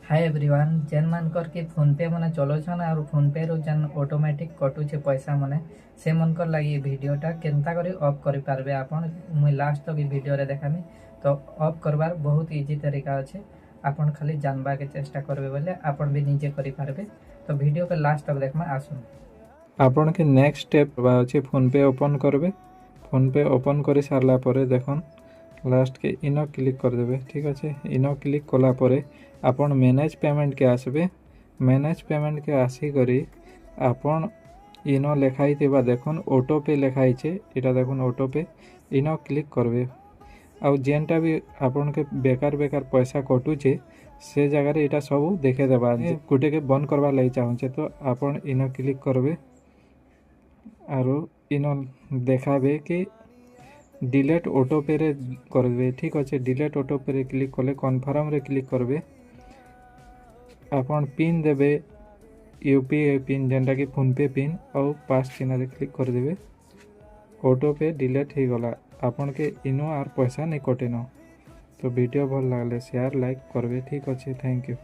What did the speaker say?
High everyone, ଯେନ୍ ମାନଙ୍କର କି ଫୋନ୍ପେ ମାନେ ଚଲଉଛନ୍ ଆରୁ ଫୋନ୍ପେରୁ ଯେନ୍ ଅଟୋମେଟିକ୍ କଟୁଛେ ପଇସା ମାନେ, ସେମାନଙ୍କର ଲାଗି ଏ ଭିଡ଼ିଓଟା। କେନ୍ତା କରି ଅଫ୍ କରିପାରିବେ ଆପଣ, ମୁଇଁ ଲାଷ୍ଟ ତକ୍ ଏ ଭିଡ଼ିଓରେ ଦେખાମି। ତ ଅଫ୍ କରବାର ବହୁତ ଇଜି ତରିକା ଅଛେ। ଆପଣ ଖାଲି ଜାନବାକେ ଚେଷ୍ଟା କରିବେ ବୋଲେ ଆପଣ ବି ନିଜେ କରିପାରିବେ। ତ ଭିଡ଼ିଓକେ ଲାଷ୍ଟ ତକ୍ ଦେଖମା ଆସୁନ୍। ଆପଣକେ ନେକ୍ସଟ ଷ୍ଟେପ୍ ଅଛି, ଫୋନ୍ପେ ଓପନ୍ କରିବେ। ଫୋନ୍ପେ ଓପନ୍ କରି ସାରିଲା ପରେ ଦେଖୁନ୍, ଲାଷ୍ଟକେ ଇନ କ୍ଲିକ୍ କରିଦେବେ, ଠିକ୍ ଅଛି? ଇନ କ୍ଲିକ୍ କଲା ପରେ ଆପଣ ମ୍ୟାନେଜ୍ ପେମେଣ୍ଟକେ ଆସିବେ। ମ୍ୟାନେଜ୍ ପେମେଣ୍ଟକେ ଆସିକରି ଆପଣ ଇନ ଲେଖା ହେଇଥିବା ଦେଖୁନ୍, ଅଟୋ ପେ ଲେଖା ହେଇଛେ। ଏଇଟା ଦେଖୁନ୍, ଅଟୋ ପେ, ଇନ କ୍ଲିକ୍ କରିବେ। ଆଉ ଯେନ୍ଟା ବି ଆପଣକେ ବେକାର ବେକାର ପଇସା କଟୁଛେ, ସେ ଜାଗାରେ ଏଇଟା ସବୁ ଦେଖେଇଦେବା। ଗୁଟେକେ ବନ୍ଦ କରବାର୍ ଲାଗି ଚାହୁଁଛେ ତ ଆପଣ ଇନ କ୍ଲିକ୍ କରିବେ ଆରୁ ଇନ ଦେଖାବେ କି ଡିଲେଟ୍ ଅଟୋ ପେରେ କରିବେ, ଠିକ୍ ଅଛି? ଡିଲେଟ୍ ଅଟୋ ପେରେ କ୍ଲିକ୍ କଲେ କନଫର୍ମରେ କ୍ଲିକ୍ କରିବେ। ଆପଣ ପିନ୍ ଦେବେ, ୟୁପିଆଇ ପିନ୍, ଯେନ୍ଟାକି ଫୋନ୍ପେ ପିନ୍, ଆଉ ପାସ୍ ଚିହ୍ନରେ କ୍ଲିକ୍ କରିଦେବେ। ଅଟୋ ପେ ଡିଲେଟ୍ ହେଇଗଲା, ଆପଣକେ ଇନୁ ଆର୍ ପଇସା ନାଇଁ କଟେନ। ତ ଭିଡ଼ିଓ ଭଲ ଲାଗଲେ ସେୟାର, ଲାଇକ୍ କରିବେ, ଠିକ୍ ଅଛି? Thank you.